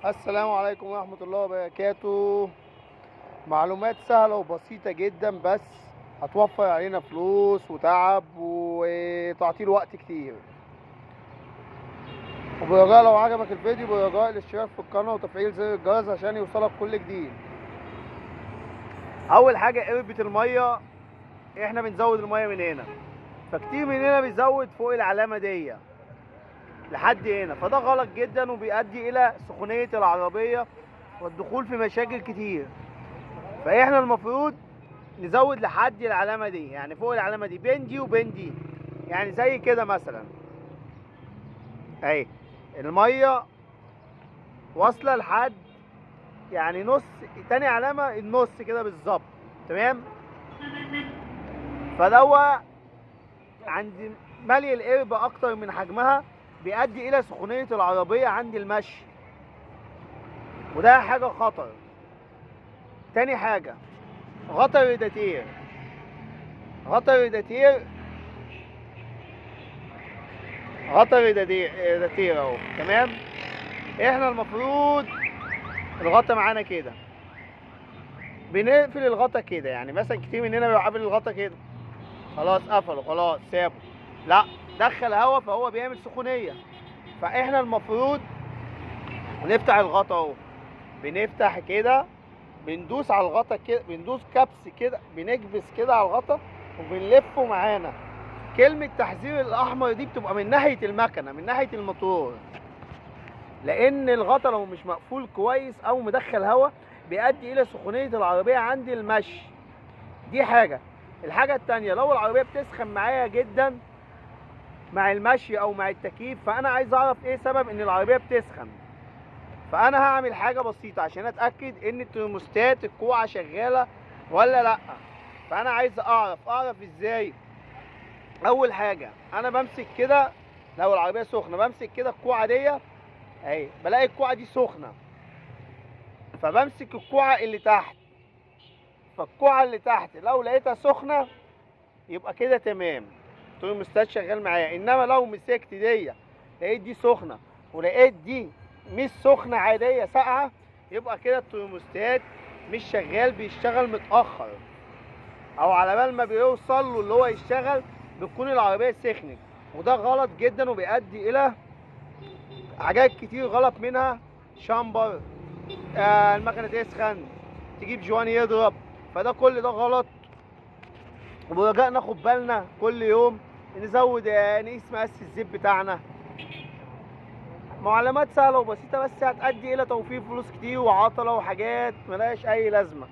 السلام عليكم ورحمة الله وبركاته. معلومات سهلة وبسيطة جدا، بس هتوفر علينا فلوس وتعب وتعطيل وقت كتير. وبرجاء لو عجبك الفيديو برجاء الاشتراك في القناة وتفعيل زر الجرس عشان يوصلك كل جديد. اول حاجة قربة المية، احنا بنزود المية من هنا، فكتير مننا بيزود فوق العلامة دي لحد هنا، فده غلط جدا وبيؤدي الى سخونية العربية والدخول في مشاكل كتير. فاحنا المفروض نزود لحد العلامة دي، يعني فوق العلامة دي، بين دي وبين دي، يعني زي كده مثلا اهي المية واصلة لحد يعني نص تاني علامة، النص كده بالظبط، تمام؟ فدوا عند ملي القربة اكتر من حجمها بيؤدي الى سخونية العربية عند المشي، وده حاجة خطر. تاني حاجة غطا الريداتير، غطا الريداتير، غطا الريداتير اهو، تمام؟ احنا المفروض الغطا معانا كده، بنقفل الغطا كده، يعني مثلا كتير مننا بيبقى قافل الغطا كده، خلاص قفله، خلاص سابه، لا دخل هوا فهو بيعمل سخونيه. فاحنا المفروض نفتح الغطا اهو، بنفتح كده، بندوس على الغطا كده، بندوس كبس كده، بنكبس كده على الغطا وبنلفه معانا. كلمة تحذير الاحمر دي بتبقى من ناحية المكنه، من ناحية الموتور، لان الغطا لو مش مقفول كويس او مدخل هوا بيؤدي الى سخونيه العربية عند المشي. دي حاجة. الحاجة الثانية، لو العربية بتسخن معايا جدا مع المشي او مع التكييف، فانا عايز اعرف ايه سبب ان العربية بتسخن. فانا هعمل حاجة بسيطة عشان اتاكد ان الترموستات الكوعه شغالة ولا لا. فانا عايز اعرف ازاي. اول حاجة انا بمسك كده، لو العربية سخنة بمسك كده الكوعه دي اهي، بلاقي الكوعه دي سخنة، فبمسك الكوعه اللي تحت، فالكوعه اللي تحت لو لقيتها سخنة يبقى كده تمام، الترموستات شغال معايا. انما لو مسكت دي لقيت دي سخنة ولقيت دي مش سخنة، عادية ساقعه، يبقى كده الترموستات مش شغال، بيشتغل متاخر، او على بال ما بيوصل له اللي هو يشتغل بتكون العربية سخنت، وده غلط جدا وبيؤدي الى حاجات كتير غلط، منها شامبر، المكنه تسخن، تجيب جواني يضرب، فده كل ده غلط. ورجاء ناخد بالنا كل يوم نزود، نقيس مقاس الزيت بتاعنا. معلومات سهلة وبسيطة بس هتؤدي الى توفير فلوس كتير وعطله وحاجات ملهاش اي لازمه.